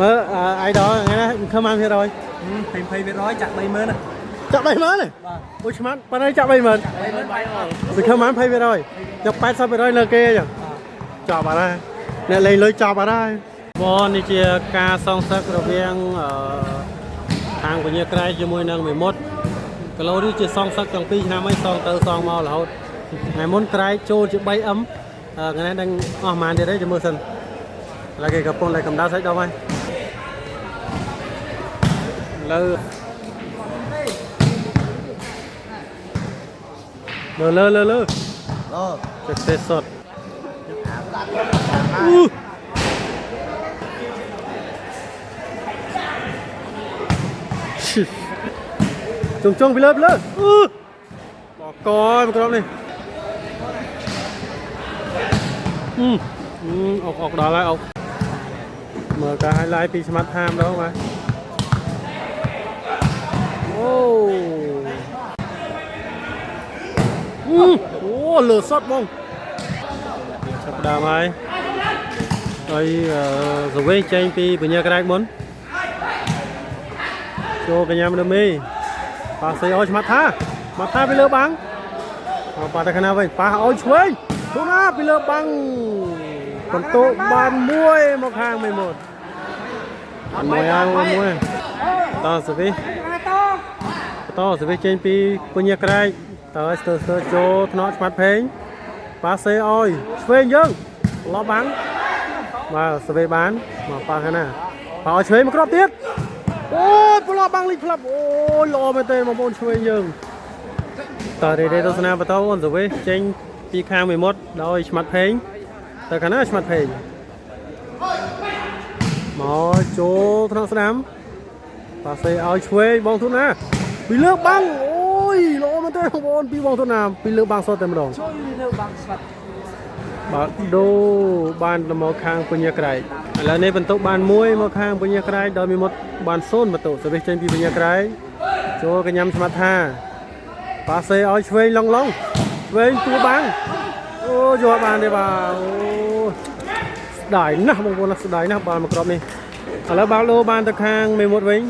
មើលអាយដល់ថ្ងៃនេះខំបានភាគរយ 20%ចាក់30000ណា ចាក់30000ទេអូឆ្មាត់ប៉ុណ្ណេះចាក់30000 30000បាយអស់ សង្ឃឹមបាន20%ចុះ80%លើគេអញ្ចឹងចប់បាត់ហើយអ្នកលេងលុយចប់បាត់ហើយបងនេះជាការសងសឹករវាងអឺខាងពញាក្រែជាមួយនឹងមេមត់គីឡូនេះជាសងសឹកទាំងពីរឆ្នាំហើយសងទៅសងមករហូតថ្ងៃមុនក្រែកចូលជា 3M ថ្ងៃនេះដឹងអស់ប៉ុន្មានទៀតទេចាំមើលសិនឥឡូវគេកំពុងតែកម្ដៅសាច់ដុំហើយឥឡូវលើលើលើលើ អូ ទឹកទេសសុតអឺចុងចុងពីលើពីលើអឺបកកមកក្រុមនេះអឺអឺអុកអុកដល់ហើយអុកមើលការ highlight ពីស្មាត់ថាម្ដងបាទអូអឺអូលើសុតបង ចាប់ផ្ដើមហើយហើយសវិញចេញពីពញាក្រែកមុនចូលកញ្ញាមដមីប៉ាសីអោឆ្មាត់ថាឆ្មាត់ថាពីលើបាំងអប៉ាទៅខាងណាវិញប៉ាឲ្យឆ្វេងទូណាពីលើបាំងបន្ទោបានមួយមកខាងមេមុតបានមួយហើយមួយតសវិតសវិចេញពីពញាក្រែកតើស្ទើស្ទើចូលថ្នាក់ឆ្មាត់ផេង ប៉ាសេអយឆ្វេងយើងឡប់បាំងបាទសវេបានមកប៉ាខាងណាប៉ាឲ្យឆ្វេងមកគ្រាប់ទៀតអូយប្លប់បាំងលិចផ្លាប់អូយល្អមែនទេបងប្អូនឆ្វេងយើងតើរេរេទស្សនាបន្តបងប្អូនសវេចេញពីខាងមេមត់ដោយឆ្មាត់ផេងទៅខាងណាឆ្មាត់ផេងមកចូលថ្នាក់ស្ដាំប៉ាសេឲ្យឆ្វេងបងធុនណាពីលើបាំងអូយល្អមែនទេបងប្អូនពីបងធុនណាពីលើបាំងសុទ្ធតែម្ដង ជួយលើបាំងស្វាត់ បាទដូបានទៅមកខាងពញាក្រែកឥឡូវនេះបន្ទុកបានមួយមកខាងពញាក្រែកដោយមានមុតបាន0បន្ទុកសវិសចេញពីពញាក្រែកចូលកញ្ញាំស្មាត់ថាប៉ាសេឲ្យឆ្វេងឡងឡងឆ្វេងទួបាំងអូយកបានទេបាទអូស្ដាយណាស់បងប្អូនណាស្ដាយណាស់បានមកគ្រាប់នេះឥឡូវបាល់ដូបានទៅខាងមេមុតវិញ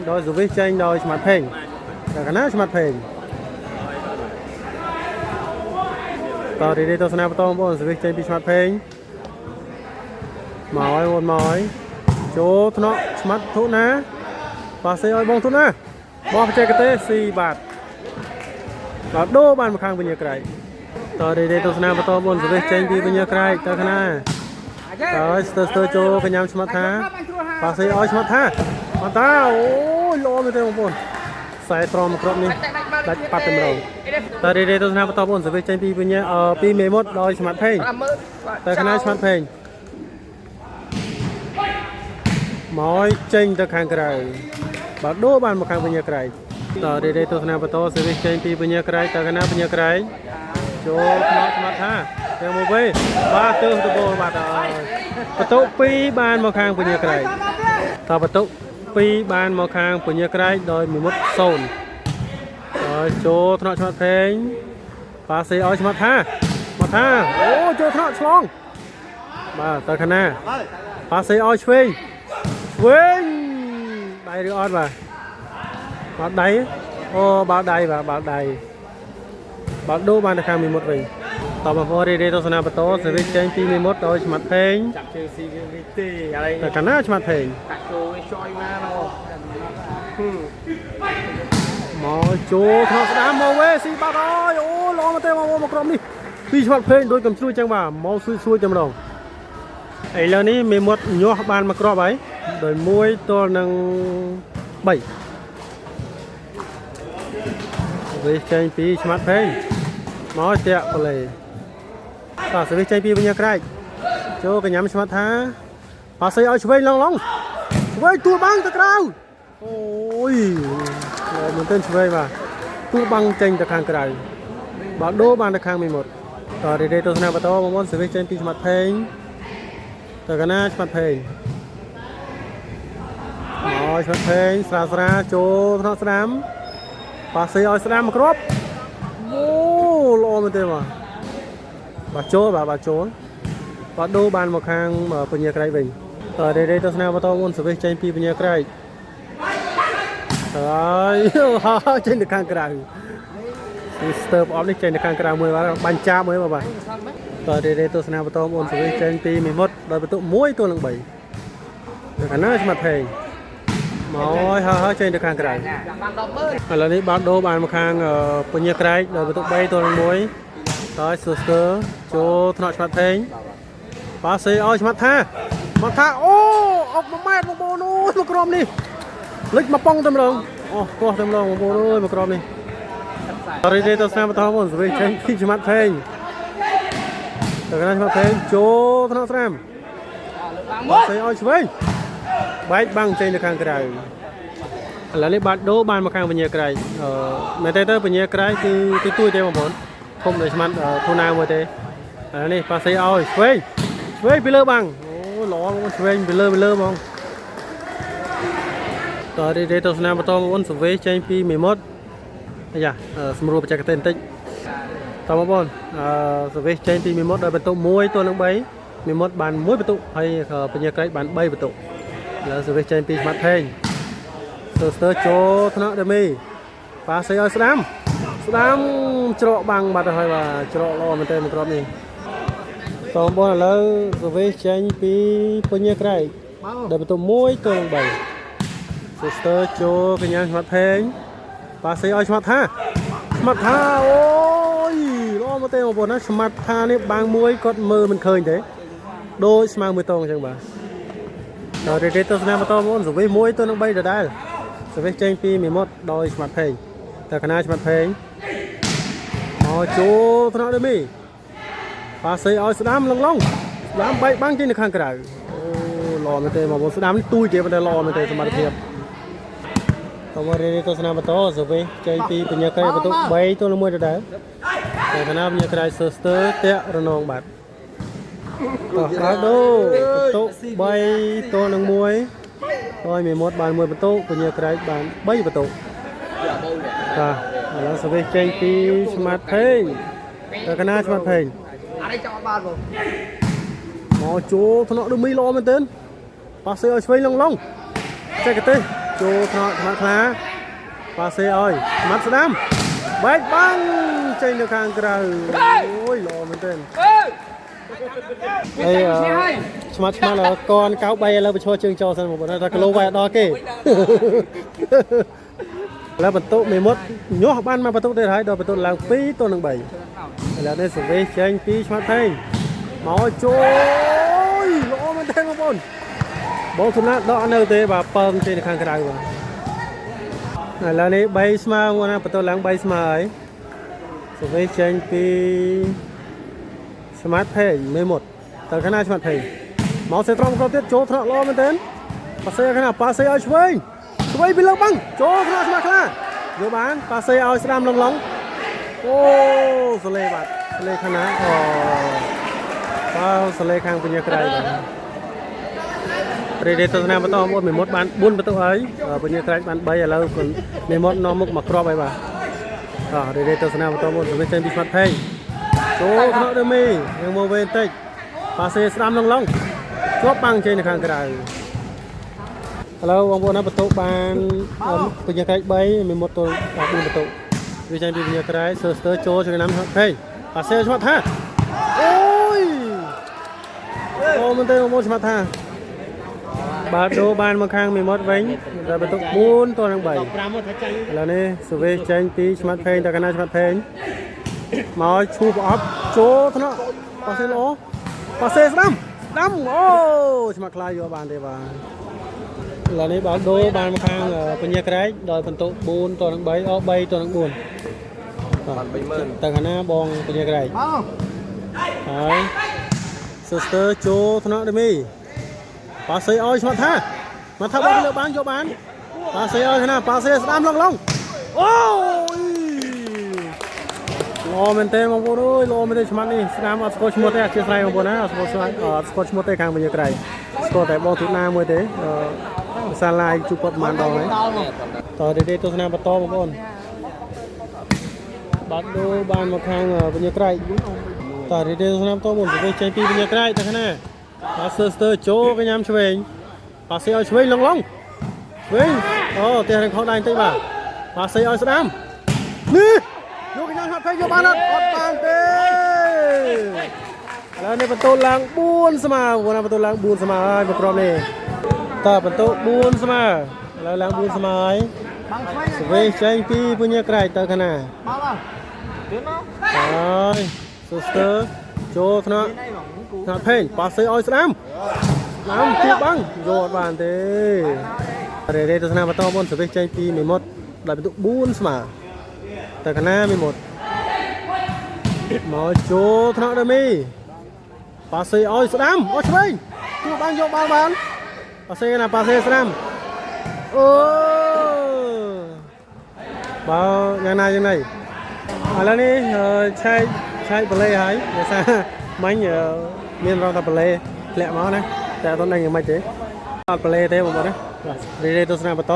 ដោយសវិសចេញដោយស្មាត់ផេងតែកាលណាស្មាត់ផេង តរីនេះទស្សនាបន្តបងប្អូនសវិសចេញពីឆ្មាត់ផេងមកហើយបងមកហើយចូលថ្នាក់ឆ្មាត់ធុណាប៉ាសេឲ្យបងធុណាបោះបច្ចេកទេសស៊ីបាទដល់ដូរបានមកខាងពញាក្រែកតរីនេះទស្សនាបន្តបងប្អូនសវិសចេញពីពញាក្រែកទៅខាងណាតើស្ទើស្ទើចូលកញ្ញាំឆ្មាត់ថាប៉ាសេឲ្យឆ្មាត់ថាមកតាអូយល្អមែនទេបងប្អូនខ្សែត្រង់មកគ្រាប់នេះដាច់ប៉ាត់តែម្ដង តើរីរីទស្សនាបន្តបងសវិសចេញពីពញាអឺពីមេមុតដោយស្មាត់ផេង 50000 តែខាងណាស្មាត់ផេងមកឲ្យចេញទៅខាងក្រៅបាទដូរបានមកខាងពញាក្រែកតើរីរីទស្សនាបន្តសវិសចេញពីពញាក្រែកទៅខាងណាពញាក្រែកចូលថ្នាក់ស្មាត់ថាទាំងមកវិញបាទទើសទៅបូលបាទអើយបន្ទុក2បានមកខាងពញាក្រែកតើបន្ទុក2បានមកខាងពញាក្រែកដោយមេមុត0 ហើយចូលថ្នាក់ឆ្មាត់ផេងប៉ាសេឲ្យឆ្មាត់ថាឆ្មាត់ថាអូចូលថ្នាក់ឆ្លងបាទទៅខាងណាប៉ាសេឲ្យឆ្វេងឆ្វេងដៃឬអត់បាទបាទដៃអូបាទដៃបាទបាទដៃបាទដូរបានទៅខាងមីមុតវិញតបបងប្អូនរីរីទស្សនាបន្តសេវិចេញពីមីមុតដោយឆ្មាត់ផេង ចាប់ជើងស៊ីវាវិញទេឥឡូវ ទៅខាងណាឆ្មាត់ផេង កាក់ចូលវិញចយមក មកចូលថ្នាក់ស្ដាមមកវេស៊ីបាត់ហើយអូល្អមែនទេបងប្អូនមកក្រុមនេះពីឆ្មាត់ផេងដោយកំជ្រួចចឹងបាទមកស៊ួយស៊ួយតែម្ដង ឥឡូវនេះមេមត់ញាស់បានមកគ្រាប់ហើយដោយ1ទល់នឹង3វិសចេញពីឆ្មាត់ផេងមកតាក់ប្លេបាទសវិសចេញពីវិញ្ញាក្រែកចូលកញ្ញាំឆ្មាត់ថាប៉ាសីឲ្យឆ្វេងឡងឡងឆ្វេងទួលបាំងទៅក្រៅអូយល្អមែនទែនឆ្វេងបាទទួលបាំងចេញទៅខាងក្រៅបាទដូរបានទៅខាងមេមត់តរីរេទស្សនាបន្តបងប្អូនសវិសចេញពីឆ្មាត់ផេង ទៅកណាឆ្មាត់ផេងមកឆ្មាត់ផេងស្រាស្រាចូលថ្នាក់ស្ដាំប៉ាសេឲ្យស្ដាំមកគ្រាប់អូល្អមែនទេបាទបាទចូលបាទបាទចូលបាទដូរបានមកខាងពញាក្រៃវិញ តរេរេទស្សនាបន្តមុនសវិសចេញពីពញាក្រែកហើយហើយចេញទៅខាងក្រៅគឺស្ទើបអប់នេះចេញទៅខាងក្រៅមួយបាទបាញ់ចាបមួយបាទបាទតរេរេទស្សនាបន្តមុនសវិសចេញពីមេមុតដោយបន្ទុក1ទល់នឹង3នៅខាងណាស្មាត់ផេងមកហើយហើយចេញទៅខាងក្រៅ បាន100000 ឥឡូវនេះបាល់ដូរបានមកខាងពញាក្រែកដោយបន្ទុក3ទល់នឹង1តើស៊ូស្ទើចូលថ្នាក់ឆ្មាត់ផេងប៉ាសេឲ្យឆ្មាត់ថាឆ្មាត់ថាអូអុក1ម៉ែត្របងប្អូនអូយមកក្រុមនេះលិចមកប៉ុងតែម្ដងអូកោះតែម្ដងបងប្អូនអើយមកក្រុមនេះរីទេទៅស្នាមបន្តបងស្វីចេញពីឆ្មាត់ផេងទៅកណ្ដាលឆ្មាត់ផេងចូលថ្នាក់ស្រាមប៉ាសេឲ្យឆ្វេងបែកបាំងចេញទៅខាងក្រៅឥឡូវនេះបាត់ដូរបានមកខាងពញាក្រែកអឺមែនទេទៅពញាក្រែកគឺទីទួយទេបងប្អូនធំដូចស្មានធូណាមួយទេឥឡូវនេះប៉ាសេឲ្យឆ្វេងឆ្វេងពីលើបាំងអូល្អបងឆ្វេងពីលើពីលើហ្មងតើរីទេទស្សនាបន្តបងប្អូនសវេចេញពីមេមុតអាយ៉ាស្រួលបច្ចេកទេសបន្តិចតើបងប្អូនអឺសវេចេញពីមេមុតដោយបន្ទុក1ទល់នឹង3មេមុតបាន1បន្ទុកហើយពញាក្រែកបាន3បន្ទុកឥឡូវសវេចេញពីស្មាត់ផេង ស្ទើស្ទើចូលថ្នាក់ដមីប៉ាសេឲ្យស្ដាំស្ដាំច្រកបាំងបាត់ទៅហើយបាទច្រកល្អមែនទែនមួយគ្រាប់នេះតបងប្អូនឥឡូវសវីចេញពីពញាក្រែកដែលបន្ទុក1ទល់នឹង3ស្ទើចូលកញ្ញាឆ្មាត់ផេងប៉ាសេឲ្យឆ្មាត់ថាឆ្មាត់ថាអូយល្អមែនទែនបងប្អូនណាឆ្មាត់ថានេះបាំងមួយគាត់មើលមិនឃើញទេដូចស្មៅមួយតងអញ្ចឹងបាទដល់រីទេទស្សនាបន្តបងប្អូនសវី1ទល់នឹង3ដដែល សវិសចេញពីមេមុតដោយស្មាត់ផេងតែកណាស្មាត់ផេងមកចូលថ្នាក់ដូចមីប៉ាសេឲ្យស្ដាំលងឡងស្ដាំបែកបាំងចេញនៅខាងក្រៅអូល្អមែនទេមកស្ដាំនេះទូចទេប៉ុន្តែល្អមែនទេសមត្ថភាពតមករៀនទស្សនាបន្តសវិសចេញពីបញ្ញាក្រៃបន្ទុក3ទល់នឹង1ដដែលតែកណាបញ្ញាក្រៃសើស្ទើតាក់រនងបាទតោះដល់ដូបន្ទុក3ទល់នឹង1ហើយមេមុតបាន1បន្ទុកពញាក្រែកបាន3បន្ទុកបាទឥឡូវសវិសចេញពីស្មាតផេងតើកណាស្មាតផេង អត់ឯងចង់បានបង មកចូលថ្នាក់ដូចមីល្អមែនទែនប៉ាសេឲ្យឆ្វេងឡងឡងចេះកទេសចូលថ្នាក់ថ្នាក់ខ្លាប៉ាសេឲ្យស្មាត់ស្ដាំបែកបាំងចេញទៅខាងក្រៅអូយល្អមែនទែន អឺ ហើយឆ្មាត់ឆ្មាត់កន93ឥឡូវបញ្ឈរជើងចោលសិនបងប្អូនថាគីឡូវាយអត់ដល់គេ ឥឡូវបន្ទុកមេមុតញាស់បានមកបន្ទុកទៀតហើយដល់បន្ទុកឡើង2ទល់នឹង3ឥឡូវនេះសវេចេញពីឆ្មាត់ផេងមកចូលល្អមែនទេបងប្អូនបងសំណាក់ដកនៅទេបាទពើងចេញទៅខាងក្រៅបាទឥឡូវនេះ3ស្មើបងណាបន្ទុកឡើង3ស្មើហើយសវេចេញពីស្មាតផេងមេមុតតើខាងណាស្មាតផេងមកសេត្រង់គ្រាប់ទៀតចូលថ្នាក់ល្អមែនទេប៉ាសេខាងណាប៉ាសេឲ្យឆ្វេងឆ្វេងពីលើបាំងចូលថ្នាក់ស្មាតខ្លាយកបានប៉ាសេឲ្យស្ដាំឡងឡងអូសលេបាទសលេខាងណាអូបាទសលេខាងពញាក្រៃបាទរីទេទស្សនាបន្តបងប្អូនមេមុតបាន4បន្ទុកហើយពញាក្រៃបាន3ឥឡូវមេមុតនាំមុខមកគ្រាប់ហើយបាទតោះរីទេទស្សនាបន្តបងប្អូនចេញពីស្មាត់ផេងចូលថ្នាក់ដឺមីនឹងមកវិញបន្តិចប៉ាសេស្ដាំឡងឡងជាប់បាំងចេញនៅខាងក្រៅឥឡូវបងប្អូនណាបន្ទុកបានពញាក្រែក3មានមុតទល់4បន្ទុកវាចេញពីពញាក្រែកសើស្ទើចូលចំណាំហេប៉ាសេឆ្មាត់ថាអូយអូមែនទេបងប្អូនឆ្មាត់ថាបាទដូរបានមកខាងមេមុតវិញតែបន្ទុក4ទល់នឹង3 5មកថាចាញ់ ឥឡូវនេះសវេចេញពីឆ្មាត់ផេងតើកណាឆ្មាត់ផេងមកឈូសប្រអប់ចូលថ្នាក់ប៉ាសេល្អប៉ាសេស្ដាំស្ដាំអូឆ្មាត់ខ្លាយកបានទេបាទឥឡូវនេះបាល់ដូរបានមកខាងពញាក្រែកដោយបន្ទុក4ទល់នឹង3អូ3ទល់នឹង4 បាន30000 តើខាងណាបងពញាក្រែក មក ហើយ Sister ចូលថ្នាក់ដមីប៉ាសេឲ្យឆ្មាត់ថាឆ្មាត់ថាបងលើបានយកបានប៉ាសេឲ្យខាងណាប៉ាសេស្ដាំឡងឡងអូយល្អមែនទេបងប្អូនអើយល្អមែនទេឆ្មាត់នេះស្ដាំអត់ស្គាល់ឈ្មោះទេអធិស្ឋានបងប្អូនណាអត់ស្គាល់អត់ស្គាល់ឈ្មោះទេខាងពញាក្រែកស្គាល់តែបងទូណាមួយទេអឺភាសាឡាយជួបគាត់ប្រហែលដងហើយ ដល់មក តើទេទស្សនាបន្តបងប្អូនបាត់ដូរបានមកខាងពញាក្រែកតើទេទស្សនាបន្តបងប្អូនចេញពីពញាក្រែកទៅខាងណា ប៉ាសស្ទើចូលកញ្ញាំឆ្វេងប៉ាសេឲ្យឆ្វេងឡងឡងឆ្វេងអូផ្ទះនឹងខុសដៃបន្តិចបាទប៉ាសេឲ្យស្ដាំនេះយកកញ្ញាំហាត់ពេកយកបានអត់អត់បានទេឥឡូវនេះបន្ទូលឡើង4ស្មើបងណាបន្ទូលឡើង4ស្មើហើយមកក្រុមនេះតើបន្ទូ4ស្មើឥឡូវឡើង4ស្មើហើយ បាំងឆ្វេង ស្វេចេញពីពញាក្រែកទៅខាងណា មកមកទៀតមក ហើយស៊ូស្ទើចូលថ្នាក់ នេះបងគូ ថ្នាក់ផេងប៉ាសេឲ្យស្ដាំស្ដាំទៀតបាំងយកអត់បានទេរេរេទស្សនាបន្តមុនសវិសចេញពីមេមុតដោយបន្ទុក4ស្មើទៅខាងណាមេមុតមកចូលថ្នាក់ដមីប៉ាសេឲ្យស្ដាំអត់ឆ្វេងទូបាំងយកបាល់បានប៉ាសេណាប៉ាសេស្ដាំអូបើយ៉ាងណាយ៉ាងណីឥឡូវនេះឆែកឆែកបលេហើយដោយសារមាញ់មានរងតែបលេធ្លាក់មកណាតែអត់ដឹងយ៉ាងម៉េចទេអត់បលេទេបងប្អូនណាបាទរីរីទស្សនាបន្ត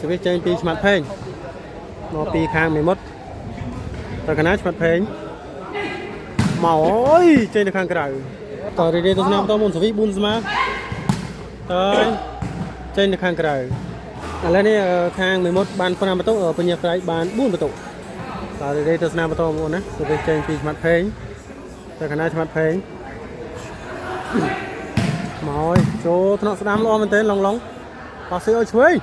សវិសចេញពីឆ្មាត់ផេងមកពីខាងមេមុតទៅកណាឆ្មាត់ផេងមកអើយចេញទៅខាងក្រៅតរីរីទស្សនាបន្តមុនសវិស4ស្មើតើចេញទៅខាងក្រៅឥឡូវនេះខាងមេមុតបាន5បន្ទុកពញាក្រៃបាន4បន្ទុកបាទរីទស្សនាបន្តបងប្អូនណាសវិសចេញពីឆ្មាត់ផេងទៅកណាឆ្មាត់ផេងមកហើយចូលថ្នាក់ស្ដាំល្អមែនទែនឡងឡងប៉ាស៊ីឲ្យឆ្វេង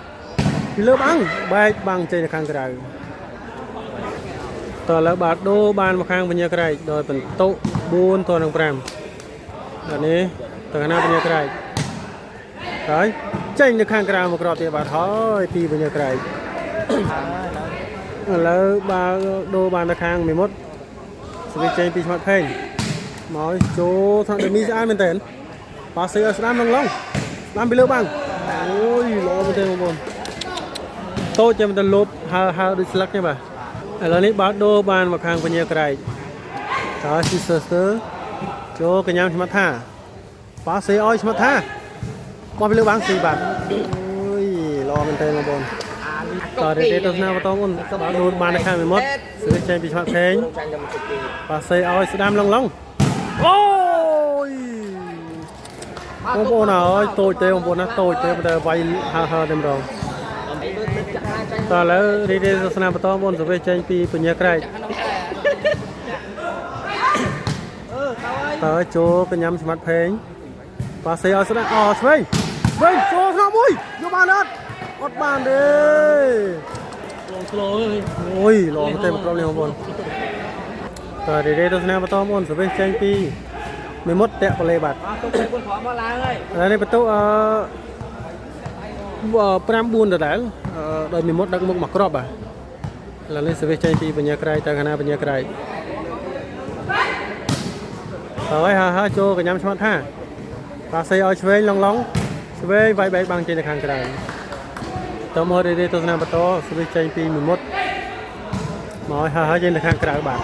ពីលើបាំងបែកបាំងចេញទៅខាងក្រៅតើឥឡូវបាទដូរបានមកខាងពញាក្រែកដោយបន្ទុក4ទល់នឹង5បាទនេះទៅខាងណាពញាក្រែកហើយចេញទៅខាងក្រៅមកក្របទៀតបាទហើយពីពញាក្រែកឥឡូវបាទដូរបានទៅខាងមេមុតស្វីចេញពីឆ្មាត់ផេងមកចូលថ្នាក់ដមីស្អាតមែនទែនប៉ាស៊ីឲ្យស្ដាំឡងឡងស្ដាំពីលើបាំងអូយល្អមែនទែនបងប្អូនតូចចាំតែលបហើហើដូចស្លឹកទេបាទឥឡូវនេះបើដូរបានមកខាងពញាក្រែកតើស៊ីសស្ទើចូលកញ្ញាំឆ្មាត់ថាប៉ាស៊ីឲ្យឆ្មាត់ថាបោះពីលើបាំងស៊ីបាទអូយល្អមែនទែនបងប្អូនតើរេទស្សនាបន្តបងប្អូនបើដូរបានទៅខាងមេមុតស្វីចេញពីឆ្មាត់ផេង ចាញ់តែមួយជិតពី ប៉ាសេឲ្យស្ដាំឡងឡងអូយបងប្អូនអើយតូចទេបងប្អូនណាតូចទេតែវាយហើហើតែម្ដងតើឥឡូវរីករាយសាសនាបន្តបងប្អូនសវេសចេញពីពញាក្រែកតើចូលកញ្ញាំឆ្មាត់ផេងប៉ាសេឲ្យស្ដាំអូឆ្វេងឆ្វេងចូលក្នុងមួយយកបានអត់អត់បានទេ លងស្លូអើយ អូយល្អមែនទេមកក្រុមនេះបងប្អូនតើរីករាយទស្សនាបន្តបងប្អូនសវេសចេញពីមេមុតតាក់បលេបាត់ អត់ទុកទៅ4ព្រមមកឡើងហើយ ឥឡូវនេះបន្ទុកអឺ5 4ដដែលអឺដោយមានមុតដឹកមុខមកក្របបាទឥឡូវនេះសវិសចេញពីបញ្ញាក្រៃទៅខាងណាបញ្ញាក្រៃហើយហាហាចូលកញ្ញាំឆ្មាត់ថាប៉ាសេឲ្យឆ្វេងឡងឡងឆ្វេងវាយបែកបាំងចេញទៅខាងក្រៅតមករីរីទស្សនាបន្តសវិសចេញពីមួយមុតមកឲ្យហាហាចេញទៅខាងក្រៅបាទ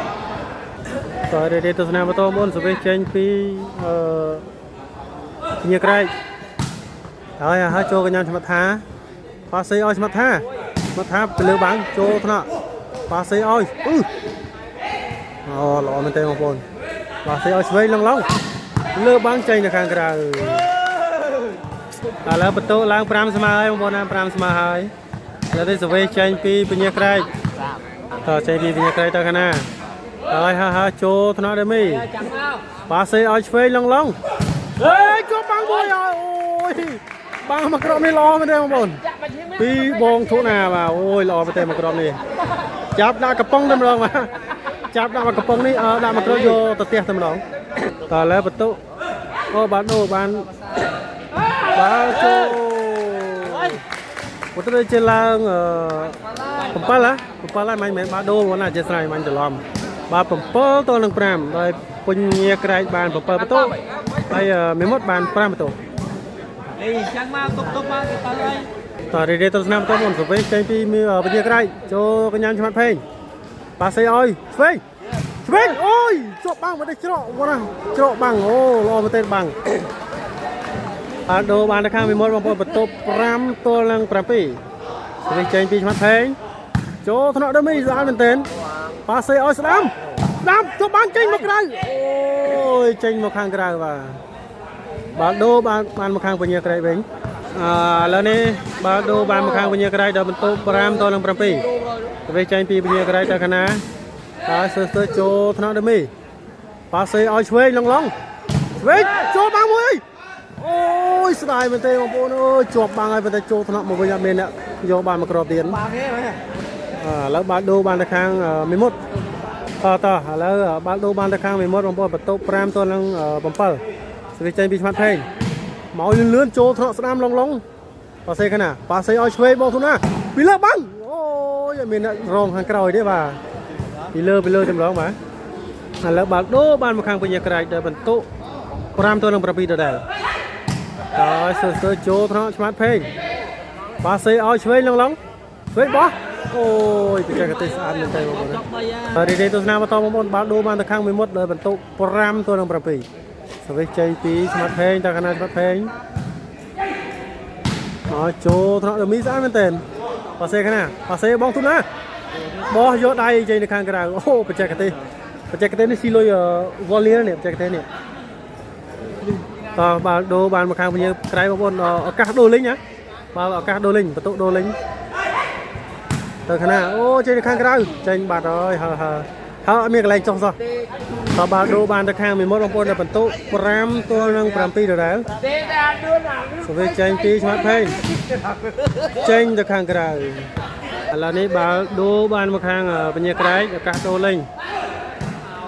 តរីរីទស្សនាបន្តមុនសវិសចេញពីអឺ ញៀក្រែកហើយហើយចូលកញ្ញាឆ្មាត់ថាប៉ាសេឲ្យឆ្មាត់ថាឆ្មាត់ថាទៅលើបាំងចូលថ្នាក់ប៉ាសេឲ្យអឺអូល្អមែនទេបងប្អូនប៉ាសេឲ្យឆ្វេងឡងឡងលើបាំងចេញទៅខាងក្រៅឥឡូវបន្ទុកឡើង5ស្មើហើយបងប្អូនណា5ស្មើហើយឥឡូវនេះសវេចេញពីពញាក្រែកតើចេញពីពញាក្រែកទៅខាងណាហើយហើយហើយចូលថ្នាក់ដេមី ចាំមក ប៉ាសេឲ្យឆ្វេងឡងឡងហេជាប់បាំងមួយហើយអូយបាំងមកក្រុមនេះល្អមែនទេបងប្អូន ចាក់បាច់ឈាម ពីបងធុណាបាទអូយល្អមែនទេមកក្រុមនេះចាប់ដាក់កំប៉ុងតែម្ដងបាទចាប់ដាក់មកកំប៉ុងនេះអឺដាក់មកក្រុមយកទៅផ្ទះតែម្ដងតើឥឡូវបន្ទុអូបាទដូបានបាទចូលបន្ទុដូចជាឡើងអឺ7ហ៎7ហើយមិនមែនបាទដូបងណាអធិស្ឋានមិនច្រឡំបាទ7ទល់នឹង5ដោយពញាក្រែកបាន7បន្ទុហើយមេមុតបាន5បន្ទុ នេះចាំមកទុកទុកមកទៅហើយ តរីរីទស្សនាបន្តមុនសវេចេញពីពញាក្រែកចូលកញ្ញាឆ្មាត់ផេងប៉ាសេឲ្យឆ្វេងឆ្វេងអូយជាប់បាំងមកទេច្រកវណាច្រកបាំងអូល្អមែនទេបាំងអត់ដូរបានទៅខាងមីមុតបងប្អូនបន្ទប់5ទល់នឹង7សវេចេញពីឆ្មាត់ផេងចូលថ្នាក់ដើមនេះស្អាតមែនទេប៉ាសេឲ្យស្ដាំស្ដាំជាប់បាំងចេញមកក្រៅអូយចេញមកខាងក្រៅបាទ បាល់ដូបានបានមកខាងពញាក្រែកវិញអឺឥឡូវនេះបាល់ដូបានមកខាងពញាក្រែកដល់បន្ទុក5ទល់នឹង7ទៅវិញចេញពីពញាក្រែកទៅខាងណាហើយសើសើចូលថ្នាក់ដមីប៉ាសេឲ្យឆ្វេងឡងឡងឆ្វេងចូលបាំងមួយអូយស្ដាយមែនទេបងប្អូនអើយជាប់បាំងហើយប៉ុន្តែចូលថ្នាក់មកវិញអត់មានអ្នកយកបានមកគ្រាប់ទៀត បាំងទេមែន ឥឡូវបាល់ដូបានទៅខាងមេមុតតតឥឡូវបាល់ដូបានទៅខាងមេមុតបងប្អូនបន្ទុក5ទល់នឹង7ស្វីចេញពីឆ្មាត់ផេងមកលឿនលឿនចូលថ្នាក់ស្ដាំឡងឡងប៉ាសេខាងណាប៉ាសេឲ្យឆ្វេងបងធុនណាពីលើបាំងអូយអត់មានអ្នករងខាងក្រោយទេបាទពីលើពីលើចម្លងបាទឥឡូវបាល់ដូបានមកខាងពញាក្រែកដែលបន្ទុក5ទល់នឹង7ដដែលតើសើសើចូលថ្នាក់ឆ្មាត់ផេងប៉ាសេឲ្យឆ្វេងឡងឡងឆ្វេងបោះអូយបច្ចេកទេសស្អាតមែនទែនបងប្អូន ចប់3អា រីនេះទស្សនាបន្តបងប្អូនបាល់ដូបានទៅខាងមួយមុតដោយបន្ទុក5ទល់នឹង7សវិសចេញពីស្មាត់ផេងតើកណាស្មាត់ផេងមកចូលថ្នាក់ដមីស្អាតមែនទែនប៉ាសេកណាប៉ាសេបងទុនណាបោះយកដៃចេញទៅខាងក្រៅអូបច្ចេកទេសបច្ចេកទេសនេះស៊ីលុយវ៉លៀនេះបច្ចេកទេសនេះតោះបាល់ដូបានមកខាងពញាក្រៃបងប្អូនឱកាសដូលេងណាបាល់ឱកាសដូលេងបន្ទុកដូលេងទៅខាងណាអូចេញទៅខាងក្រៅចេញបាត់ហើយហើហើហើអត់មានកន្លែងចុះសោះតបាល់ដូបានទៅខាងមីមុតបងប្អូនដល់បន្ទុក5ទល់នឹង7ដដែល ទេតែដួលអា សវិចេញពីឆ្មាត់ផេងចេញទៅខាងក្រៅឥឡូវនេះបាល់ដូបានមកខាងពញាក្រែកឱកាសដូលេង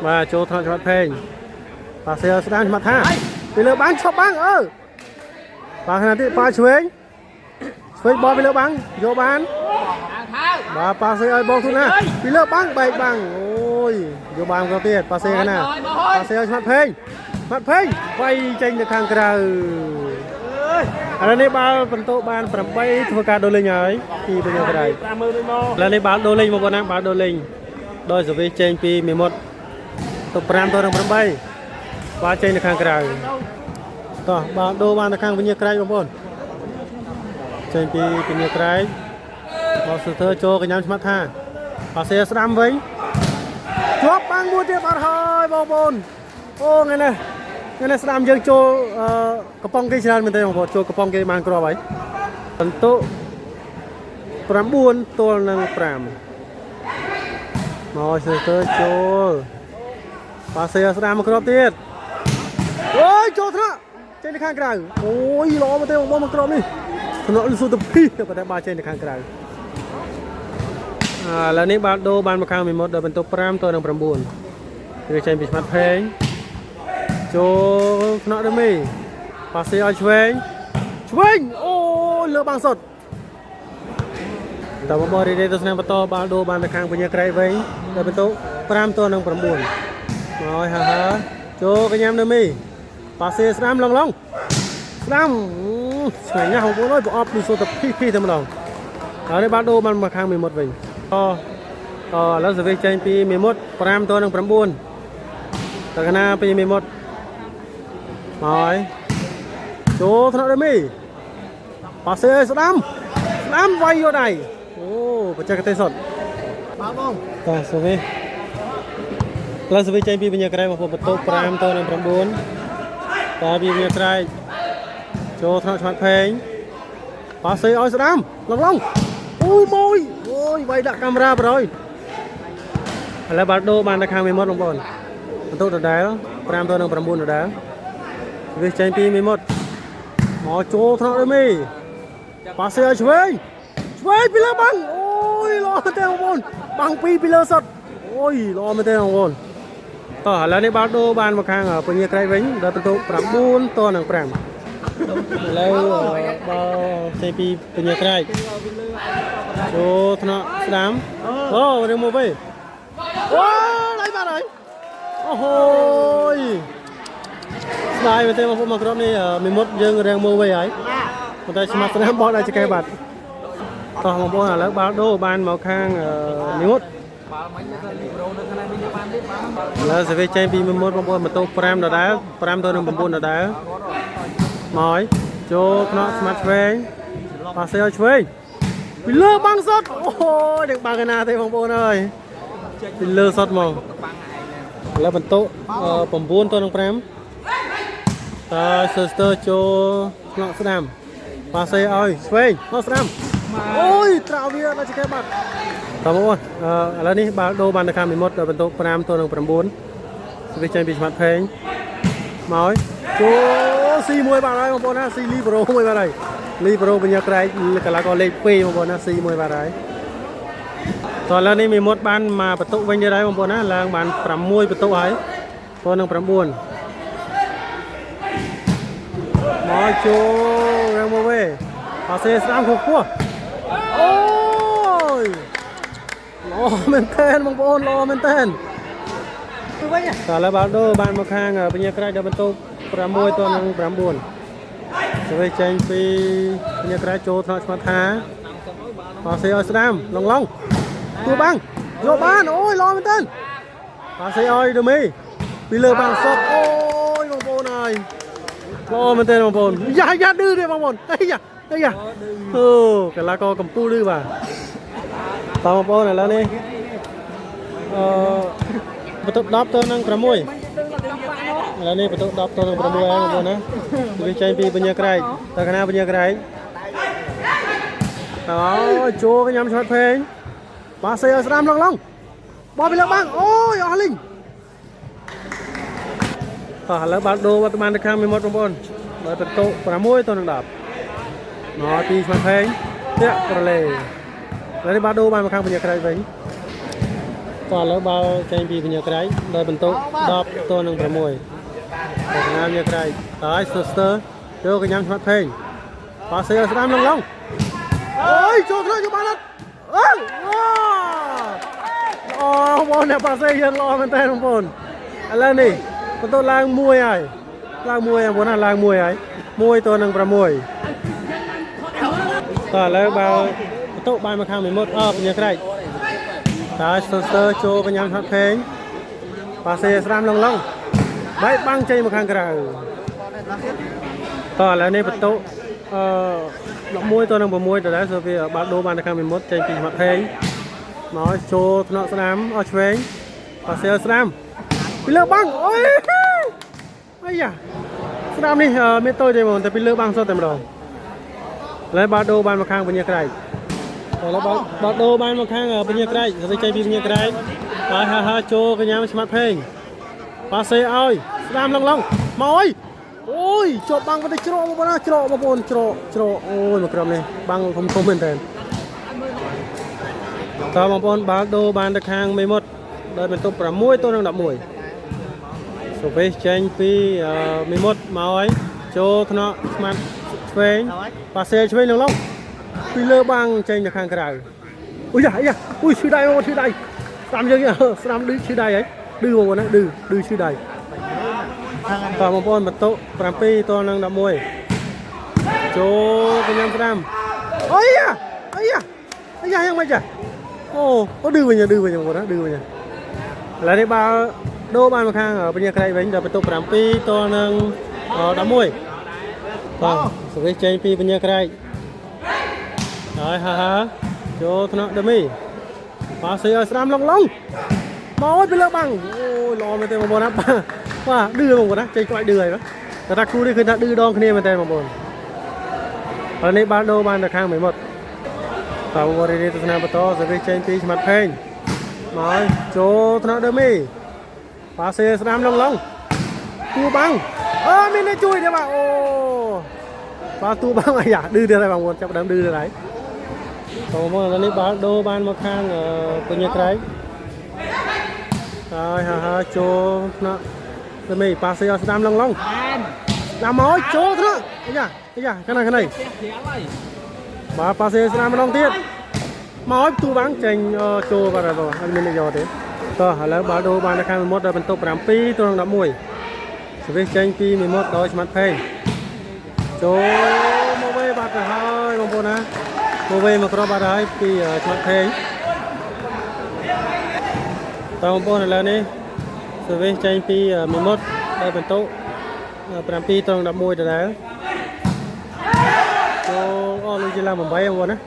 បាទចូលថតឆ្មាត់ផេងប៉ាសេស្ដាំឆ្មាត់ថាពីលើបាំងឈប់បាំងអឺបាំងខាងទៀតប៉ាឆ្វេងឆ្វេងបោះពីលើបាំងយកបាន អាងថៅ បាទប៉ាសេឲ្យបងទូណាពីលើបាំងបែកបាំងអូយយកបានក៏ទៀតប៉ាសេខាងណាប៉ាសេឲ្យឆ្មាត់ផេងឆ្មាត់ផេងវាយចេញទៅខាងក្រៅឥឡូវនេះបាល់បន្ទោបាន8ធ្វើការដូរលេងហើយពីបញ្ញក្រៅ 50000វិញមក ឥឡូវនេះបាល់ដូរលេងបងប្អូនណាបាល់ដូរលេងដោយសវិសចេញពីមេមុតទៅ5ទៅនឹង8បាល់ចេញទៅខាងក្រៅតោះបាល់ដូរបានទៅខាងបញ្ញក្រៅបងប្អូនចេញពីបញ្ញក្រៅមកសុធ្វើចូលកញ្ញាំឆ្មាត់ថាប៉ាសេស្ដាំវិញជាប់បាំងមួយទៀតបាត់ហើយបងប្អូនអូថ្ងៃនេះថ្ងៃនេះស្ដាំយើងចូលអឺកំប៉ុងគេច្រើនមែនទេបងប្អូនចូលកំប៉ុងគេបានគ្រាប់ហើយបន្ទុក9ទល់នឹង5មកសុធ្វើចូលប៉ាសេស្ដាំមកគ្រាប់ទៀតអូយចូលថ្នាក់ចេញទៅខាងក្រៅអូយល្អមែនទេបងប្អូនមកគ្រាប់នេះថ្នាក់លឺសូទៅភីប៉ុន្តែបាល់ចេញទៅខាងក្រៅ ឥឡូវនេះបាល់ដូបានមកខាងមីមុតដោយបន្ទុក5ទល់នឹង9វាចេញពីឆ្មាត់ផេងចូលថ្នាក់ដមីប៉ាសេឲ្យឆ្វេងឆ្វេងអូយលើបាំងសុតតើបងប្អូនរីនេះទស្សនាបន្តបាល់ដូបានទៅខាងពញាក្រៃវិញដោយបន្ទុក5ទល់នឹង9មកហើយហាហាចូលកញ្ញាំដមីប៉ាសេស្ដាំឡងឡងស្ដាំឆ្ងាញ់ណាស់បងប្អូនអើយប្រអប់នេះសូត្រតែភីភីតែម្ដង ហើយនេះបាល់ដូបានមកខាងមេមុតវិញអូអូឥឡូវសវិសចេញពីមេមុត5ទល់នឹង9ទៅខាងណាពីមេមុតមកហើយចូលថ្នាក់ដមីប៉ាសេឲ្យស្ដាំស្ដាំវាយយកដៃអូបច្ចេកទេសសុទ្ធ បាល់បង តោះសវិសឥឡូវសវិសចេញពីបញ្ញាក្រែមកបន្ទប់5ទល់នឹង9តើពីបញ្ញាក្រែចូលថ្នាក់ឆ្មាត់ផេងប៉ាសេឲ្យស្ដាំឡងឡង អូមួយអូយវាយដាក់កាមេរ៉ាប្រយឥឡូវបាល់ដូបានទៅខាងមេមុតបងប្អូនបន្ទុកដដែល5ទៅនឹង9ដដែលវាចេញពីមេមុតមកចូលថ្នាក់ដូចមីប៉ាសេឲ្យឆ្វេងឆ្វេងពីលើបាំងអូយល្អមែនទេបងប្អូនបាំងពីរពីលើសុទ្ធអូយល្អមែនទេបងប្អូនតោះឥឡូវនេះបាល់ដូបានមកខាងពញាក្រែកវិញដល់បន្ទុក9ទៅនឹង5ឥឡូវបាល់ចេញពីពញាក្រែក ចូលថ្នាក់ស្ដាំអូរឿងមកវិញអូដៃបាត់ហើយអូហូយស្ដាយមែនទេបងប្អូនមកក្រុមនេះមីមុតយើងរៀងមកវិញហើយប៉ុន្តែឆ្មាត់ស្ដាំបោះដល់ចកេះបាត់តោះបងប្អូនឥឡូវបាល់ដូបានមកខាងមីមុត បាល់មិញទៅលីប្រូនៅខាងនេះវិញបានទេបានបាល់ ឥឡូវសេវីចេញពីមីមុតបងប្អូនម៉ូតូ5ដដែល5ទៅនឹង9ដដែលមកហើយចូលថ្នាក់ស្មាត់ឆ្វេងប៉ាសេឲ្យឆ្វេងពីលើបាំងសុតអូយនឹងបាំងកណាទេបងប្អូនអើយពីលើសុតហ្មង បាំងឯង ឥឡូវបន្ទុក9ទៅនឹង5 តើ sister ចូលថ្នាក់ស្ដាំប៉ាសេឲ្យឆ្វេងមកស្ដាំអូយត្រាវាដល់ចកេបាត់តើបងប្អូនអឺឥឡូវនេះបាល់ដូរបានទៅខាងមីមុតដល់បន្ទុក5ទល់នឹង9វាចេញពីស្មាត់ផេងមកហើយចូលស៊ីមួយបាត់ហើយបងប្អូនណាស៊ីលីប្រូមួយបាត់ហើយលីប្រូបញ្ញាក្រែកកីឡាករលេខ2បងប្អូនណាស៊ីមួយបាត់ហើយតើឥឡូវនេះមីមុតបានមកបន្ទុកវិញទៀតហើយបងប្អូនណាឡើងបាន6បន្ទុកហើយទល់នឹង9មកចូលរងមកវិញអាសេស្ដាំខ្ពស់អូយល្អមែនតើបងប្អូនល្អមែនតើ ទៅវិញ តើឥឡូវបាល់ដូរបានមកខាងពញាក្រាច់ដល់បន្ទុក6ទល់នឹង9ស្វេចេញពីពញាក្រាច់ចូលថ្នាក់ស្មាត់ថាអាសេឲ្យស្ដាំឡងឡងទួបាំងយកបានអូយល្អមែនតើអាសេឲ្យដមីពីលើបាំងសុកអូយបងប្អូនអើយល្អមែនតើបងប្អូនយ៉ាយ៉ាឌឺទេបងប្អូនអីយ៉ាអីយ៉ាអូកីឡាករកំពូលឌឺបាទតើបងប្អូនឥឡូវនេះអឺបន្ទុក10ទៅនឹង6ឥឡូវនេះបន្ទុក10ទៅនឹង6ហើយបងប្អូនណាវាចេញពីបញ្ញាក្រែកតើកណាបញ្ញាក្រែកអូចូលកញ្ញាំឆ្មាត់ផេងបាសេឲ្យស្ដាំឡងឡងបោះពីលើបាំងអូយអស់លីងតោះឥឡូវបាល់ដូរវត្តមានទៅខាងមេមត់បងប្អូនដល់បន្ទុក6ទៅនឹង10មកពីឆ្មាត់ផេងតាក់ប្រឡេឥឡូវនេះបាល់ដូរបានមកខាងបញ្ញាក្រែកវិញតោះឥឡូវបាល់ចេញពីបញ្ញាក្រែកដោយបន្ទុក10ទល់នឹង6តើកញ្ញាបញ្ញាក្រែកតើឲ្យ sister ចូលកញ្ញាឆ្មាត់ផេងបាសេឲ្យស្ដាំឡងឡងអូយចូលក្នុងយកបានអត់អើវ៉ាអូបងប្អូនអ្នកបាសេយើងល្អមែនតើបងប្អូនឥឡូវនេះបន្ទុកឡើង1ហើយឡើង1ហើយបងប្អូនណាឡើង1ហើយ1ទល់នឹង6តើឥឡូវបើបន្ទុកបានមកខាងមេមត់អបញ្ញាក្រែកតើ sister ចូលកញ្ញាឆ្មាត់ផេងបាសេស្ដាំឡងឡងបែកបាំងចេញមកខាងក្រៅតើឥឡូវនេះបន្ទុកអឺ11ទៅនឹង6ដដែលសូវាបាល់ដូរបានទៅខាងមេមត់ចេញពីឆ្មាត់ផេងមកចូលថ្នាក់ស្ដាំអស់ឆ្វេងបាសេស្ដាំពីលើបាំងអូយអាយ៉ាស្ដាំនេះមានតូចទេហ្មងតែពីលើបាំងសុទ្ធតែម្ដងឥឡូវបាល់ដូរបានមកខាងពញាក្រែកឥឡូវបាល់ដូរបានមកខាងពញាក្រែកទៅចេញពីពញាក្រែកហើយហាហាចូលកញ្ញាឆ្មាត់ផេងបាសេឲ្យស្ដាំឡងឡងមកអើយអូយជាប់បាំងទៅច្រកបងប្អូនណាច្រកបងប្អូនច្រកច្រកអូយមកក្រុមនេះបាំងធំធំមែនតើតើបងប្អូនបាល់ដូរបានទៅខាងមេមត់ដោយបន្ទប់6ទល់នឹង11សូវេសចេញពីមេមត់មកហើយចូលថ្នាក់ស្មាត់ឆ្វេងបាសេឆ្វេងឡងឡងពីលើបាំងចេញទៅខាងក្រៅអូយយ៉ាយ៉ាអូយឈឺដៃបងឈឺដៃស្ដាំយើងស្ដាំឌឺឈឺដៃហើយឌឺបងប្អូនណាឌឺឌឺឈឺដៃតើបងប្អូនបន្ទុក7ទល់នឹង11ចូលកញ្ញាំស្ដាំអូយយ៉ាអីយ៉ាអីយ៉ាយ៉ាងម៉េចចាអូអូឌឺវិញឌឺវិញបងប្អូនណាឌឺវិញឥឡូវនេះបាល់ដូរបានមកខាងពញាក្រែកវិញដល់បន្ទុក7ទល់នឹង11តោះសវិសចេញពីពញាក្រែកហើយហាហាចូលថ្នាក់ដមីបាសេឲ្យស្ដាំឡងឡងមកអើយពីលើបាំងអូយល្អមែនទេបងប្អូនណាបាទឌឺបងប្អូនណាចេញក្បាច់ឌឺហើយបាទតែថាគូនេះឃើញថាឌឺដងគ្នាមែនទេបងប្អូនហើយនេះបាល់ដូរបានទៅខាងមេមត់តើបងប្អូនរីទស្សនាបន្តសវិសចេញពីឆ្មាត់ផេងមកចូលថ្នាក់ដមីបាសេស្ដាំឡងឡងទូបាំងអើមានអ្នកជួយទេបាទអូបាទទូបាំងអាយ៉ាឌឺទៀតហើយបងប្អូនចាប់ដើមឌឺទៀតហើយតមកឥឡូវនេះបាល់ដូរបានមកខាងពញាក្រែកហើយហាហាចូលថ្នាក់ដមីប៉ាសេឲ្យស្ដាំឡងឡងស្ដាំមកចូលថ្នាក់អាយ៉ាអាយ៉ាខាងណាខាងនេះបាទប៉ាសេស្ដាំម្ដងទៀតមកឲ្យទូបាំងចេញចូលបាទបងអត់មានអ្នកយកទេតោះឥឡូវបាល់ដូរបានទៅខាងមេមត់ដល់បន្ទុក7ទល់នឹង11សវិសចេញពីមេមត់ដោយស្មាត់ផេងចូលមកវិញបាត់ទៅហើយបងប្អូនណាមកវិញមកគ្រាប់បាត់ហើយពីស្មាត់ផេងតើបងប្អូនឥឡូវនេះសវិសចេញពីមេមត់ដោយបន្ទុក7ទល់នឹង11ដដែលចូលអូលុយជាឡើង8បងប្អូនណា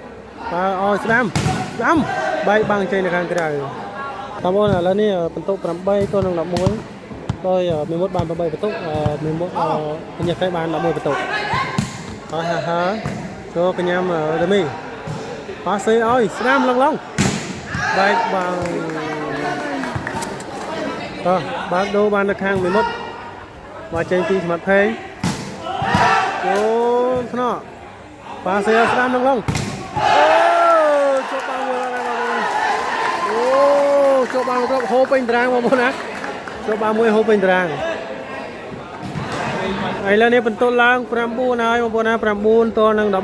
បាទអោស្ដាំស្ដាំបែកបាំងចេញទៅខាងក្រៅបងប្អូនឥឡូវនេះបន្ទុក8ទល់នឹង11 ដោយមេមុតបាន8បន្ទុកមេមុតពញាក្រែកបាន11បន្ទុកហើយហាហាចូលកញ្ញាំរមីប៉ាសេឲ្យស្ដាំឡងឡងបែកបាំងតោះបើកដូរបាននៅខាងមេមុតមកចេញពីស្មាត់ផេងចូលថ្នាក់ប៉ាសេឲ្យស្ដាំឡងឡងអូចូលបាំងមួយហើយបងប្អូនអូចូលបាំងគ្រប់ហូរពេញតារាងបងប្អូនណាចូលបាំងមួយហូរពេញតារាងឥឡូវនេះបន្ទុកឡើង9ហើយបងប្អូនណា9ទល់នឹង11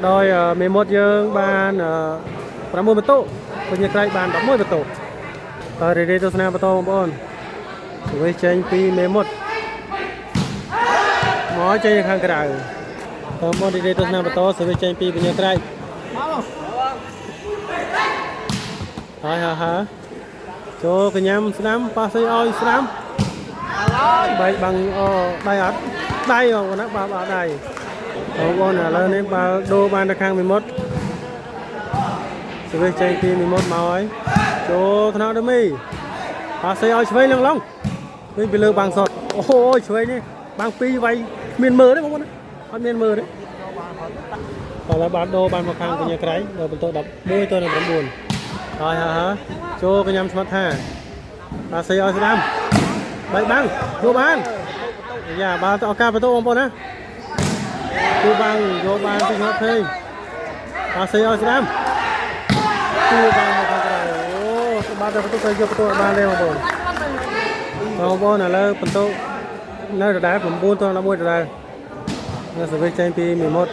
ដោយមេមុតយើងបាន9បន្ទុកពញាក្រៃបាន11បន្ទុកតើរីរីទស្សនាបន្តបងប្អូនវិញចេញពីមេមុតមកចេញខាងក្រៅតើបងប្អូនរីរីទស្សនាបន្តសវិចេញពីពញាក្រៃហើយហាហាចូលកញ្ញាំស្ដាំប៉ាសីឲ្យស្ដាំបែកបាំងអូដៃអត់ដៃបងប្អូនណាបាទអត់ដៃបងប្អូនឥឡូវនេះបើដូរបានទៅខាងមេមុតសវិចេញពីមេមុតមកហើយចូលថ្នាក់ដមីប៉ាសីឲ្យឆ្វេងឡងឡងវិញពីលើបាំងសតអូយឆ្វេងនេះបាំងពីរវាយគ្មានមើលទេបងប្អូនអត់មានមើលទេតើឡើយបានដូរបានមកខាងពញាក្រៃដល់បន្ទាប់11ទៅនឹង9ហើយហាហាចូលកញ្ញាំស្មាត់ថាប៉ាសីឲ្យស្ដាំបែកបាំងយកបានយ៉ាបានទៅឱកាសបន្ទោបងប្អូនណាគូបាំងយកបានពីស្មាត់ភេងប៉ាសីឲ្យស្ដាំគូបាំងមកខាងក្រៅអូបានតែបន្ទោទៅយកបន្ទោបានទេបងប្អូនបងប្អូនឥឡូវបន្ទោនៅដដែល9ទៅ11ដដែលនៅសវិសចេញពីមេមុត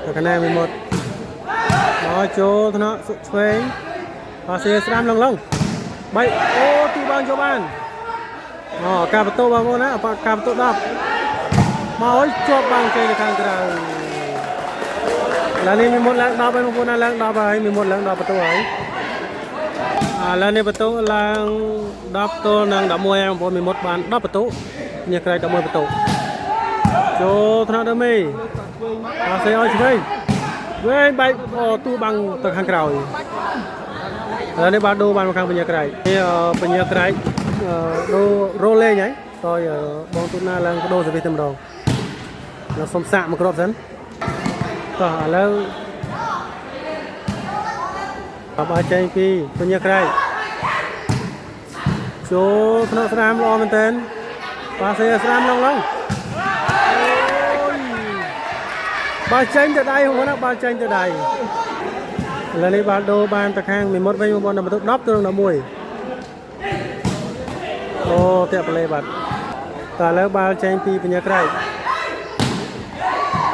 ទៅកណាមេមុតមកចូលថ្នាក់ឆ្វេងប៉ាសីស្ដាំឡងឡងបីអូទីបាំងយកបានអូការបន្ទោបងប្អូនណាការបន្ទោ10មកឲ្យជាប់បាំងចេញទៅខាងក្រៅឥឡូវនេះមានមុតឡើង10ហើយបងប្អូនណាឡើង10ហើយមានមុតឡើង10បន្ទោហើយឥឡូវនេះបន្ទោឡើង10ទល់នឹង11ហើយបងប្អូនមានមុតបាន10បន្ទោញ៉ាក្រៃ11បន្ទោចូលថ្នាក់ដើមីអាសេឲ្យឆ្វេងវិញបែកអូទូបាំងទៅខាងក្រោយឥឡូវនេះបានដូរបានមកខាងពញាក្រៃនេះពញាក្រៃដូររោលេងហើយតយបងទូណាឡើងបដូរសវិសតែម្ដងខ្ញុំសុំសាកមកគ្រាប់សិនតោះឥឡូវបើចេញពីពញាក្រៃចូលក្នុងស្រាមល្អមែនតើបាសេស្រាមឡងឡងបើចេញទៅដៃបងណាបើចេញទៅដៃឥឡូវនេះបានដូរបានទៅខាងមេមុតវិញបងប្អូនដល់បន្ទុក10ទៅនឹង11អូតាក់ប្លេបាត់តើឥឡូវបាល់ចេញពីពញាក្រៃ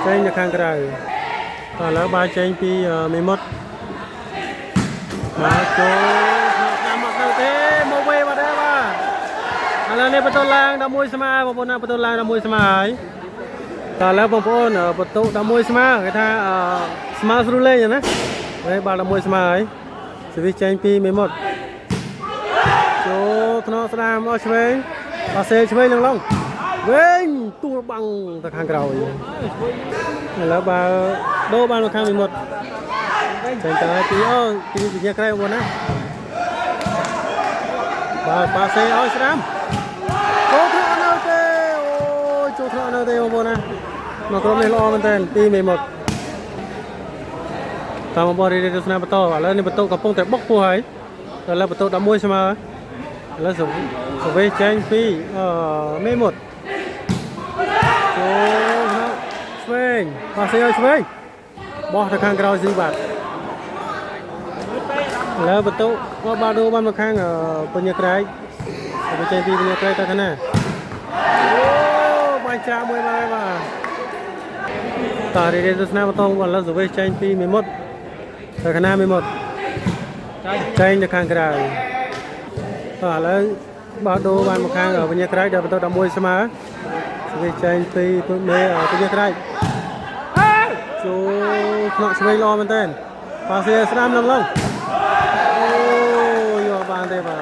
ចេញទៅខាងក្រៅតើឥឡូវបាល់ចេញពីមេមុតមកចូលតាមមកទៅទេមកវេបាត់ទេបាទឥឡូវនេះបន្ទុកឡើង11ស្មើបងប្អូនណាបន្ទុកឡើង11ស្មើហើយតើឥឡូវបងប្អូនបន្ទុក11ស្មើគេថាស្មើស្រួលលេងណាហើយបាល់11ស្មើហើយសវិសចេញពីមេមុតចូលថ្នាក់ស្ដាមអស់ឆ្វេងបាសេឆ្វេងឡងឡងវិញទួលបាំងទៅខាងក្រោយឥឡូវបើដូរបានមកខាងមេមុតចេញទៅពីអូពីវិញ្ញាក្រៃបងប្អូនណាបាទបាសេឲ្យស្ដាមចូលថ្នាក់នៅទេអូយចូលថ្នាក់នៅទេបងប្អូនណាមកក្រុមនេះល្អមែនតើពីមេមុតតាមបងប្អូនរីទស្សនាបន្តឥឡូវនេះបន្ទុកកំពុងតែបុកពោះហើយឥឡូវបន្ទុក11ស្មើឥឡូវសវេចេញពីមេមុតចូលថ្នាក់ឆ្វេងបាសេឲ្យឆ្វេងបោះទៅខាងក្រោយស៊ីបាត់ឥឡូវបន្ទុកក៏បានដូរបានមកខាងពញាក្រែកទៅចេញពីពញាក្រែកទៅខាងណាអូបាញ់ចាក់មួយមកហើយបាទតើរីទស្សនាបន្តឥឡូវសវេចេញពីមេមុតទៅខាងណាមេមុតចេញទៅខាងក្រៅតើឥឡូវបើដូរបានមកខាងពញាក្រែកដល់បន្ទុក11ស្មើសវេចេញពីមេពញាក្រែកចូលថ្នាក់ឆ្វេងល្អមែនតើប៉ាសេស្ដាំឡងឡងអូយកបានទេបា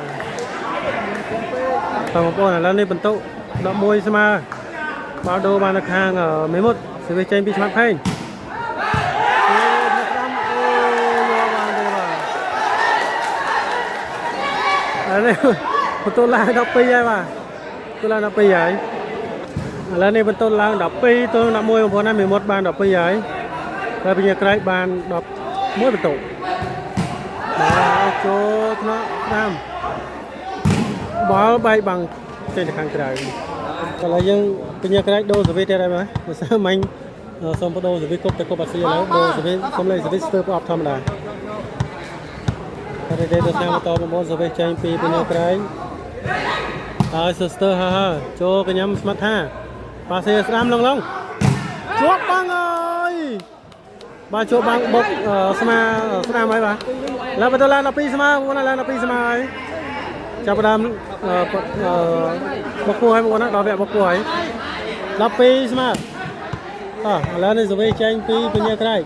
ទបងប្អូនឥឡូវនេះបន្ទុក11ស្មើបើដូរបាននៅខាងមេមុតសវិសចេញពីឆ្មាត់ផេងអូស្ដាំអូយកបានទេបាទឥឡូវ បន្ទោឡើង12ហើយបាទបន្ទោឡើង12ហើយឥឡូវនេះបន្ទោឡើង12ទល់11បងប្អូនណាមេមុតបាន12ហើយហើយពញាក្រែកបាន11បន្ទោបាទចូលថ្នាក់ដាំបាល់បែកបាំងចេញទៅខាងក្រៅឥឡូវយើងពញាក្រែកដូរសវិទៀតហើយបាទភាសាមិញសូមបដូរសវិគប់ទៅគប់អាស៊ីឥឡូវដូរសវិសុំលេខសវិស្ទើប្រអប់ធម្មតា ហើយទៅទៅតាមបន្តបងប្អូនសវិសចេញពីពញាក្រែងហើយ sister ហាហាចូលកញ្ញាំស្មាត់ថាប៉ាសេស្ដាំឡងឡងជាប់បាំងអើយបាទជាប់បាំងបុកស្មាស្ដាំហើយបាទឡើងបន្តឡើង12ស្មាបងប្អូនឡើង12ស្មាហើយចាប់ផ្ដើមបុកគួរហើយបងប្អូនដល់វគ្គបុកគួរហើយ12ស្មាអោះឥឡូវនេះសវិសចេញពីពញាក្រែង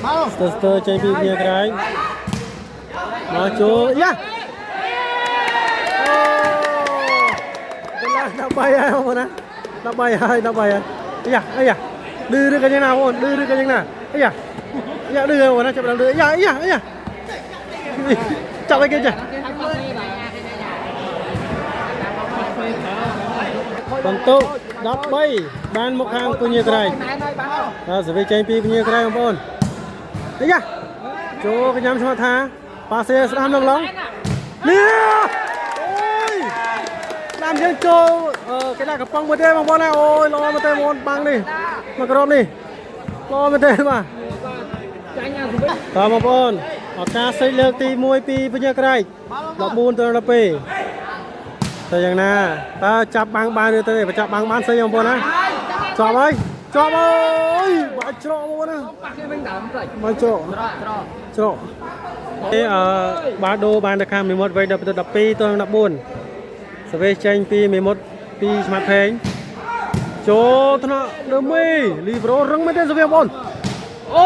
មក sister ចេញពីពញាក្រែងមកចូលយ៉ាអូដល់13ហើយបងប្អូនណា13ហើយ13ហើយអាយ៉ាអាយ៉ាឌឺឬក៏យ៉ាងណាបងប្អូនឌឺឬក៏យ៉ាងណាអាយ៉ាអាយ៉ាឌឺហើយបងប្អូនណាចាប់ដល់ឌឺអាយ៉ាអាយ៉ាអាយ៉ាចាប់ឲ្យគេចាបន្ទុក13បានមកខាងពញាក្រែង ណែនហើយបានហើយ បាទសវិចេញពីពញាក្រែងបងប្អូនអាយ៉ាចូលកញ្ញាំឈ្មោះថាប៉ាសេស្ដាំឡងឡងនេះអូយស្ដាំយើងចូលគេដាក់កំប៉ុងមួយទេបងប្អូនណាអូយល្អមែនទេបងប្អូនបាំងនេះមកក្រុមនេះល្អមែនទេបាទ ចាញ់អាសវិញ តើបងប្អូនឱកាសសេចលើកទី1ពីពញាក្រែង14ទៅ12តែយ៉ាងណាតើចាប់បាំងបានឬទេបើចាប់បាំងបានសេចបងប្អូនណាជាប់ហើយជាប់អើយបាច់ច្រកបងប្អូនណា ប៉ះគេវិញដើមស្អី បាច់ច្រក ត្រត្រ ច្រកទេអឺបាដូបានទៅខាងមេមត់វិញដល់ទៅ12ទល់នឹង14សវេចេញពីមេមត់ពីស្មាត់ផេងចូលថ្នាក់ដើមីលីប្រូរឹងមែនទេសវេបងប្អូនអូ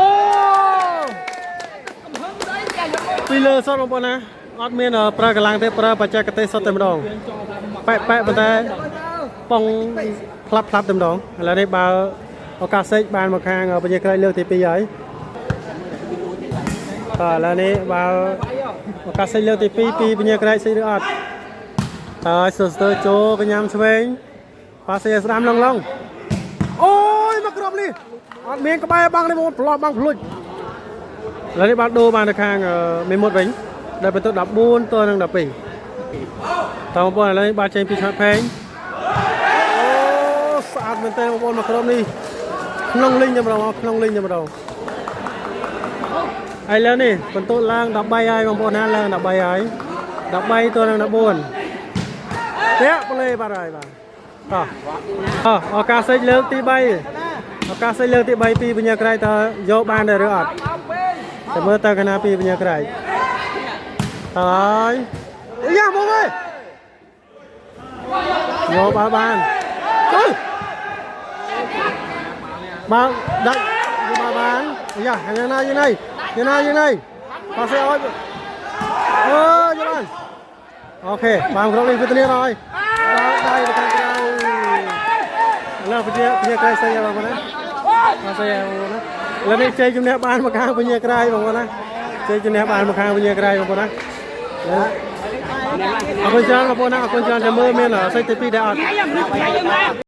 កំហឹងស្អីចាយកមក ពីលើសុតបងប្អូនណាអត់មានប្រើកម្លាំងទេប្រើបច្ចេកទេសសុតតែម្ដងប៉ែកប៉ែកប៉ុន្តែប៉ុងផ្លាប់ផ្លាប់តែម្ដងឥឡូវនេះបើឱកាសសេកបានមកខាងពញាក្រែកលើកទី2ហើយតើឥឡូវនេះបើ ឱកាសសេចលើកទី2ពីពញាក្រែកសេចឬអត់តើសស្ទើចូលកញ្ញាំឆ្វេងប៉ាសេស្ដាំឡងឡងអូយមកក្រុមនេះអត់មានក្បែរបាំងទេបងប្លោះបាំងភ្លុចឥឡូវនេះបានដូរបានទៅខាងមេមុតវិញដែលបន្ទុក14ទល់នឹង12តើបងប្អូនឥឡូវនេះបានចេញពីឆាត់ផេងអូស្អាតមែនតើបងប្អូនមកក្រុមនេះក្នុងលីងតែម្ដងក្នុងលីងតែម្ដង ឥឡូវនេះបន្ទុកឡើង13ហើយបងប្អូនណាឡើង13ហើយ13ទល់នឹង14តាក់ប្លេបាត់ហើយបាទតោះអោះឱកាសសេចលើកទី3ឱកាសសេចលើកទី3ពីពញាក្រៃតើយកបានដែរឬអត់ អោពេក តែមើលតើកណាពីពញាក្រៃតើហើយយ៉ាមកហើយយកបើបានទៅបើដាក់យកបើបានយ៉ាយ៉ាងណាយ៉ាងណីយ៉ាងណាយ៉ាងណីប៉ាសេឲ្យអឺយកបានអូខេបានក្រុមនេះវេទនាហើយដល់ដៃទៅខាងក្រៅឥឡូវពញាពញាក្រៃស្អីបងប្អូនណាប៉ាសេបងប្អូនណាឥឡូវនេះជ័យជំនះបានមកខាងពញាក្រៃបងប្អូនណាជ័យជំនះបានមកខាងពញាក្រៃបងប្អូនណាអរគុណច្រើនបងប្អូនណាអរគុណច្រើនចាំមើលមានសេចទី2ដែរអត់ ថ្ងៃយើងថ្ងៃយើង